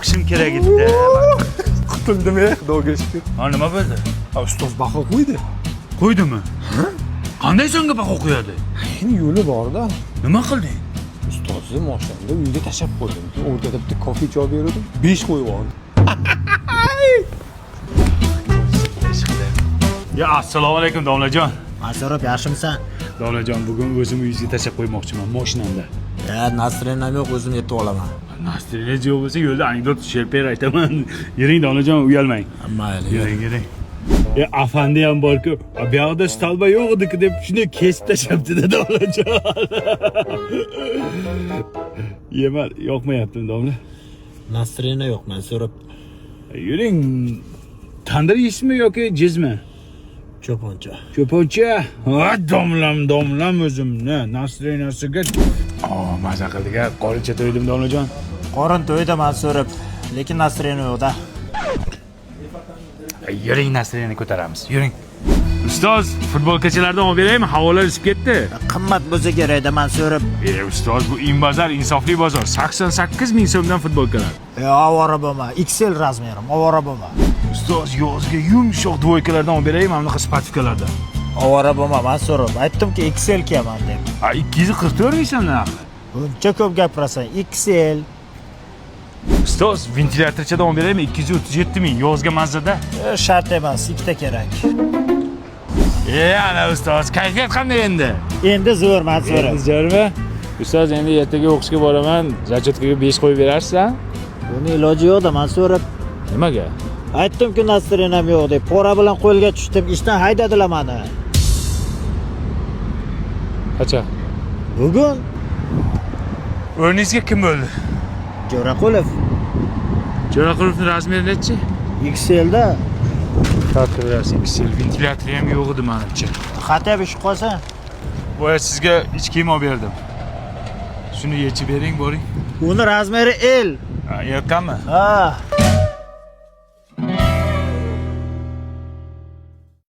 Topishim kerak edi. Qutuldim, ey, Xudoga shukur. Ha, nima bo'ldi? Ha, ustoz baho qo'ydi. Qo'ydimi? Qanday so'nggi baho qo'yadi? Endi yo'li bor-da. Nima qilding? Ustozni mashinamda uyga tashlab qo'ydim. Keyin o'rtada bitta kofe choy berdim. 5 qo'yib yubordi. Ya, assalomu alaykum, domlajon. Mansurov, yaxshimisan? Domlajon, bugun o'zim uyingizga tashlab qo'ymoqchiman mashinamda. Ya, настроение yo'q, o'zim yetib olaman. Настроение yo'q bo'lsa, yo'lda anekdot sherper aytaman. Yuring, domlajon, uyalmang. Mayli. Yuring, yuring. Ya, afandi ham borku, bu yoqda stolba yo'q edi deb shunday kesib tashlabdi-da, domlajon. Yema, yoqmayaptimi, domla? Настроение yo'q, Mansurov. Yuring, tandir yeysizmi yoki jizmi? Cho'poncha. Cho'poncha. Ha, domlam, domlam o'zimni настроение siga. Oh, maza qildik a, qorincha to'ydim, domlajon. Qorin to'ydi, Mansurov, lekin настроение yo'q-da. Yuring, настроение ko'taramiz. Yuring. Ustoz, futbolkachalardan olib beraymi? Havolar isib ketdi. Qimmat bo'lsa kerakda, Mansurov. E, ustoz, bu in bozor, insofli bozor. 88 ming so'mdan futbolkalar. E, ovora bo'lma. XL размер im, ovora bo'lma. Ustoz, yozga yumshoq двойка lardan olib beraymi, bunaqa спортивка lardan? Ovora bo'lma, Mansurov. Aytdim-ki, XL kiyaman deb. A, 244 ming so'm narxi. Buncha ko'p gapirasan. XL. Ustoz, ventilyatorchadan olib beraymi? 237 ming, yozga mazada. E, shart emas, ikkita kerak. E, ana ustoz, kayfiyat qanday endi? Endi zo'r, Mansurov. Zo'rmi? Ustoz, endi ertaga o'qishga boraman, зачётка ga 5 qo'yib berasiz? Buni iloji yo'q-da, Mansurov. Nimaga? Aytdim-ku, настроение yo'q deb. Pora bilan qo'lga tushdim, ishdan haydadilar mani. Qachon? Bugun. O'rningizga kim bo'ldi? Jo'raqulov. Jo'raqulovning размер i nechi? XLda. Как раз XL, ventilyatori ham yo'q edi menimcha. Хотя бы shu qolsa. Boya sizga ich kiyim olib berdim. Shuni yechib bering, boring. Uni размер i L. Ha, yoqqanmi? Ha.